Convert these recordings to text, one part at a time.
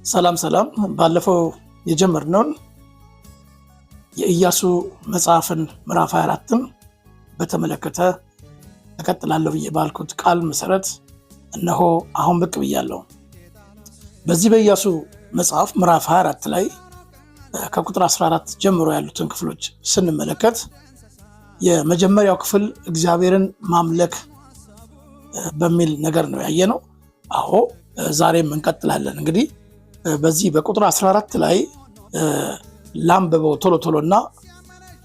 ሰላም ሰላም። ባለፈው የጀመርነውን የኢያሱ መጽሐፍን ምዕራፍ 24ን በተመለከተ እቀጥላለሁ ብዬ ባልኩት ቃል መሰረት እነሆ አሁን ብቅ ብያለሁ። በዚህ በኢያሱ መጽሐፍ ምዕራፍ 24 ላይ ከቁጥር 14 ጀምሮ ያሉትን ክፍሎች ስንመለከት የመጀመሪያው ክፍል እግዚአብሔርን ማምለክ በሚል ነገር ነው ያየነው። አዎ፣ ዛሬም እንቀጥላለን። እንግዲህ በዚህ በቁጥር 14 ላይ ላንብበው ቶሎ ቶሎና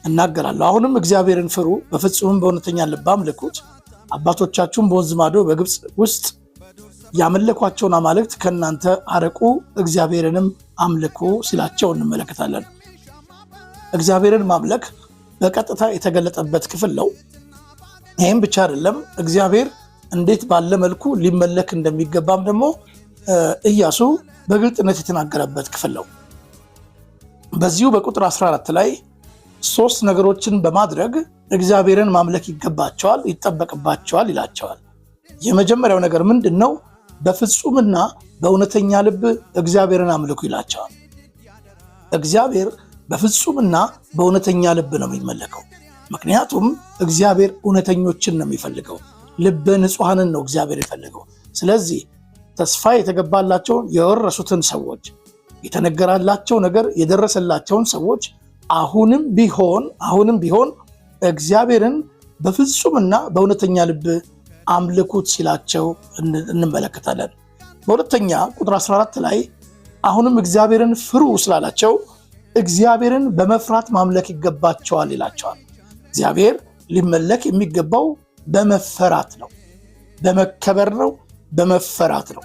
እናገራለሁ። አሁንም እግዚአብሔርን ፍሩ፣ በፍጹምም በእውነተኛ ልብ አምልኩት። አባቶቻችሁም በወንዝ ማዶ በግብፅ ውስጥ ያመለኳቸውን አማልክት ከእናንተ አርቁ፣ እግዚአብሔርንም አምልኩ ሲላቸው እንመለከታለን። እግዚአብሔርን ማምለክ በቀጥታ የተገለጠበት ክፍል ነው። ይህም ብቻ አይደለም፣ እግዚአብሔር እንዴት ባለ መልኩ ሊመለክ እንደሚገባም ደግሞ ኢያሱ በግልጥነት የተናገረበት ክፍል ነው። በዚሁ በቁጥር 14 ላይ ሶስት ነገሮችን በማድረግ እግዚአብሔርን ማምለክ ይገባቸዋል፣ ይጠበቅባቸዋል ይላቸዋል። የመጀመሪያው ነገር ምንድን ነው? በፍጹምና በእውነተኛ ልብ እግዚአብሔርን አምልኩ ይላቸዋል። እግዚአብሔር በፍጹምና በእውነተኛ ልብ ነው የሚመለከው። ምክንያቱም እግዚአብሔር እውነተኞችን ነው የሚፈልገው። ልበ ንጹሐንን ነው እግዚአብሔር የፈለገው። ስለዚህ ተስፋ የተገባላቸውን የወረሱትን ሰዎች፣ የተነገራላቸው ነገር የደረሰላቸውን ሰዎች አሁንም ቢሆን እግዚአብሔርን በፍጹምና በእውነተኛ ልብ አምልኩት ሲላቸው እንመለከታለን። በሁለተኛ ቁጥር 14 ላይ አሁንም እግዚአብሔርን ፍሩ ስላላቸው እግዚአብሔርን በመፍራት ማምለክ ይገባቸዋል ይላቸዋል። እግዚአብሔር ሊመለክ የሚገባው በመፈራት ነው፣ በመከበር ነው፣ በመፈራት ነው።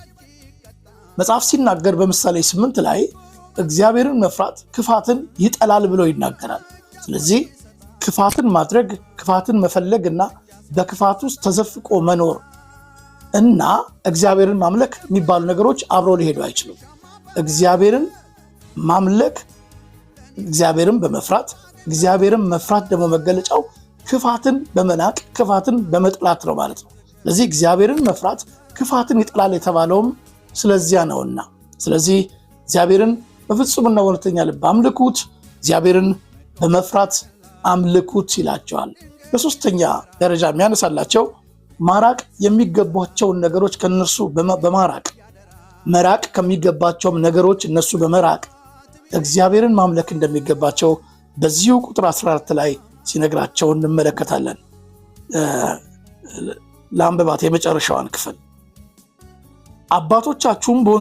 መጽሐፍ ሲናገር በምሳሌ 8 ላይ እግዚአብሔርን መፍራት ክፋትን ይጠላል ብሎ ይናገራል። ስለዚህ ክፋትን ማድረግ፣ ክፋትን መፈለግ እና በክፋት ውስጥ ተዘፍቆ መኖር እና እግዚአብሔርን ማምለክ የሚባሉ ነገሮች አብረው ሊሄዱ አይችሉም። እግዚአብሔርን ማምለክ እግዚአብሔርን በመፍራት፣ እግዚአብሔርን መፍራት ደግሞ መገለጫው ክፋትን በመናቅ፣ ክፋትን በመጥላት ነው ማለት ነው። ስለዚህ እግዚአብሔርን መፍራት ክፋትን ይጠላል የተባለውም ስለዚያ ነውና፣ ስለዚህ እግዚአብሔርን በፍጹምና በእውነተኛ ልብ አምልኩት፣ እግዚአብሔርን በመፍራት አምልኩት ይላቸዋል። በሶስተኛ ደረጃ የሚያነሳላቸው ማራቅ የሚገባቸውን ነገሮች ከእነርሱ በማራቅ፣ መራቅ ከሚገባቸውም ነገሮች እነሱ በመራቅ እግዚአብሔርን ማምለክ እንደሚገባቸው በዚሁ ቁጥር 14 ላይ ሲነግራቸው እንመለከታለን። ለአንብባት የመጨረሻዋን ክፍል። አባቶቻችሁም